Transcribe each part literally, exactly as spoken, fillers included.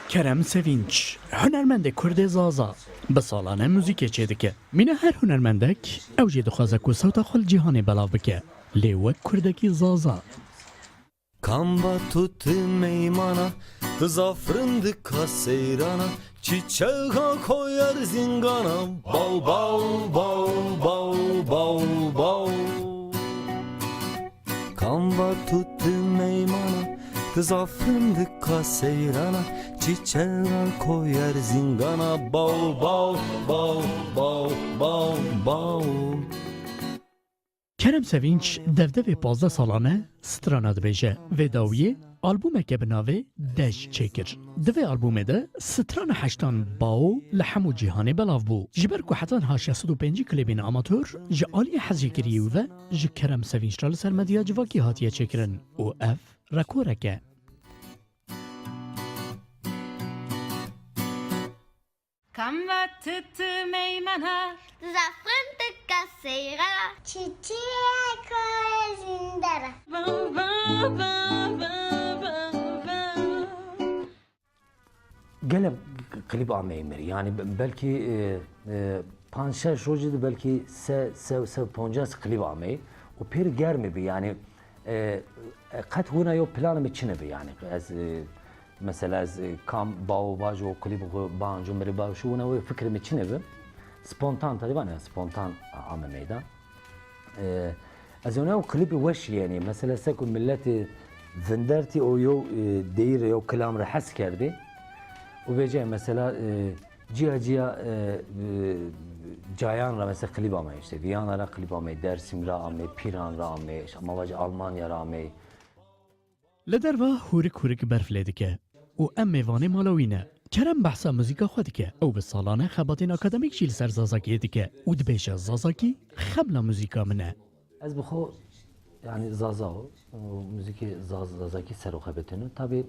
Kerem Sevinç, hunermendê Kurdê Zaza, bi salan e muzîkê çêdike. Mîna her hunermendek, ew jî dixwaze ku sewta xwe li cîhanê belav bike. Lê wek Kurdekî Zaza. Kam va tu ti meymana, tu zaf rindika seyrana, çîçeka koyer zîngana, baw, baw, baw, baw, baw, baw. Kam va tu ti meymana, tu zaf rindika seyrana, çîçeka koyer zîngana, baw, baw, baw, baw, baw, baw. Kerem Sevinç devdevê pazdeh salan e strana dibêje. Vê dawiyê albûmeke bi navê Dej çêkir. Di vê albûmê de strana heştan Bao li hemû cîhanê belav bû. Ji ber ku heta niha şeş sed û pêncî klêbên amator ji aliyê hezjêkiriyê ve ji Kerem Sevinç re li ser medya civakî hatiye çêkirin û ev rekorek e. Kam va tu ti meymana, zafrin tika seyra, çiçeğe koye zindara. Gelek klîp ameyî mir. Yani be-, belkî, e, e, panc şeş rojî de belkî se, se, se poncas klîp ameyî. Û pêr germî bi yani, e, e, qet wina yo planê min çi nebi yani. Ez, e, Mesela ez, e, kam bawo bajo klîp xwe banjo mirî bajo wina wê fikrê min çi nebe? Spontan tabii var ya, spontan ame meydan. E, ez ona o klibi weş yani. Mesela se ku milletî vindertî o yo, e, deyîr yo kilam re hes kerdî. Û vêce mesela, e, ciya ciya, e, e, cayan ra mesela klîp ame işte. Viyana ra klîp ame, Dersim ra ame, Pîran ra ame, işte, ama vaje Almanya ra ame. Li derva hûrik hûrik berf lê dike û em mêvanê mala wî ne. Kerem behsa muzîka xwe dike. Ew bi salan e xebatên akademîk jî li ser Zazakiyê dike û dibêje, Zazakî xemla muzîka min e. Ez bi xwe, yani, Zaza o, û muzîkê Zaz-, Zazakî ser xwe xebitînim. Tabii,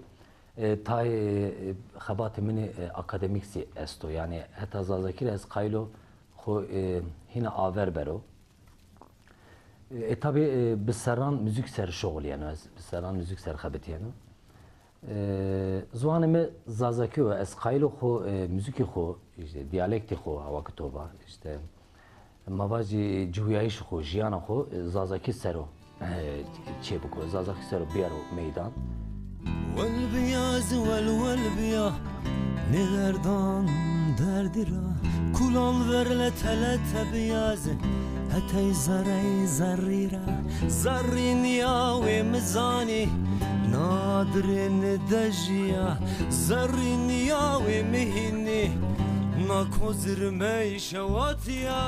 e, tayê, e, xebatê min ê, e, akademîk zî esto. Yani, heta Zazakî re ez qayîl o xwe, e, hîna aver bero. E, tabii, e, bi serran muzîk ser şoxiliyeno, ez bi serran muzîk ser xebitiyeno. E, ziwanê me Zazakî yo, ez qayîl o xwe, e, muzîkê xwe, işte, diyalektê xwe, awa ki toba, işte, ma vajî ciwiyayîşê xwe, jiyana xwe, e, Zazakî ser o, e, çêbiko, Zazakî ser o biyaro meydan. Wel biya zi wel, wel biya, nê derdan derdî ra. Kulan ver lete lete biya zi, hetey zerey zerrî ra. Zerrîn ya wê mi zanî, nadirên dejiya. Zerrîn ya wê mi hînî, na ko zirmey şewatiya.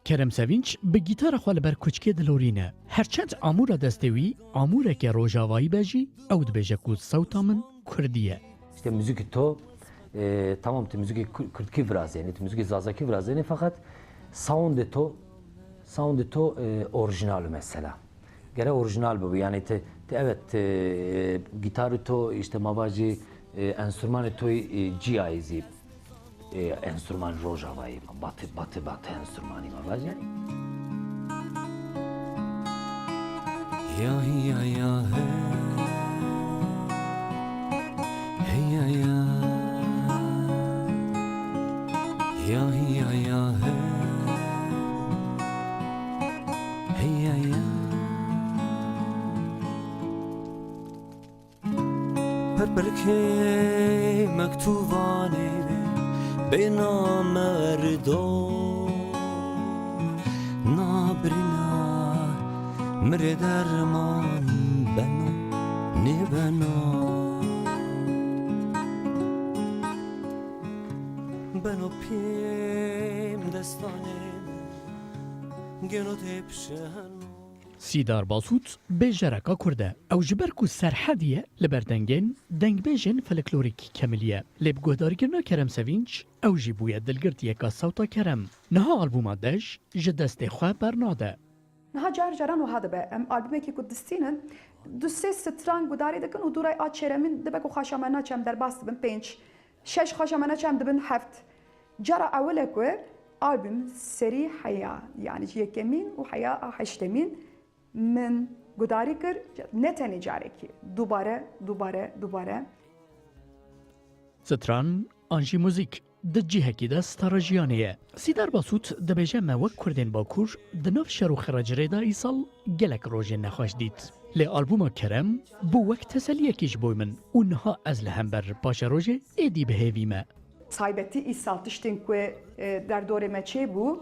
Kerem Sevinç bi gîtara xwe li ber kuçkê dilorîne. Her çend amûra destê wî amûreke rojavayî be jî, ew dibêje ku sewta min kurdî ye. İşte muzîkê to, e, tamam, tu muzîkê ku-, kurdkî virazênî, tu muzîkê zazakî virazênî, feqet soundê to, soundê to, e, orijinal mesela. Gere orijinal bibe. Yani te, te evet, e, gitarê to, işte ma vajî, e, enstrûmanê to, e, ciyayî zî, e, enstrûman rojavayî, batı, batı, batı enstrûmanî ma vajî. Ya hi ya ya he. He ya ya. Ya hi ya ya he. Hey ya ya. Perpirkê mektûvanê bê name erdo. Nabirina mirê derman beno, nêbeno. Beno pêm destanê gelo tê pişeno. Sîdar Basût bêjereka Kurd e. Ew ji ber ku serhedî ye, li ber dengên dengbêjên folklorîk kemiliye. Lê bi guhdarîkirina Kerem Sevinç, ew jî bûye dilgirtiyeka sewta Kerem. Niha albûma Dej ji destê xwe bernade. Niha car caran wiha dibe. Em albûmekî ku distînin, du sê stran gudarî dikin û dû re a çêremîn dibe ku xaşa me naçe em derbas dibin pênc. Şeş xaşa me naçe em dibin heft. Cara ewil e ku Albûm serî heya, yanî ji yekemîn û heya a heştemîn min gudarî kir, ne tenê carekî, dubare, dubare, dubare. Stran an jî muzîk di cihekî de stara jiyanê ye. Sîdar Basût dibêje, me wek Kurdên Bakur di nav şer û xeracirê de îsal gelek rojên nexweş dît. Lê albûma Kerem bû wek teseliyekî ji bo min û niha ez li hember paşerojê êdî bi hêvî me. Taybetî îsal tiştên ku, e, derdorê me çêbû,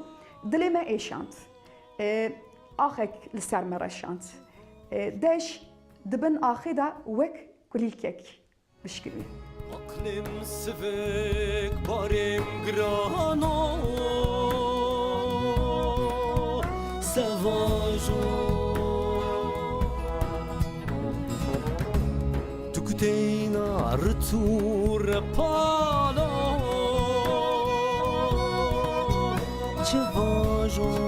dilê me êşand. E, axek li ser me reşand. E, deş di bin axê de wek kulîlkek bişkirî. Aqlim sivik, barêm girano, sevajo. Tu ku teyna rit û repalo, çi vajo?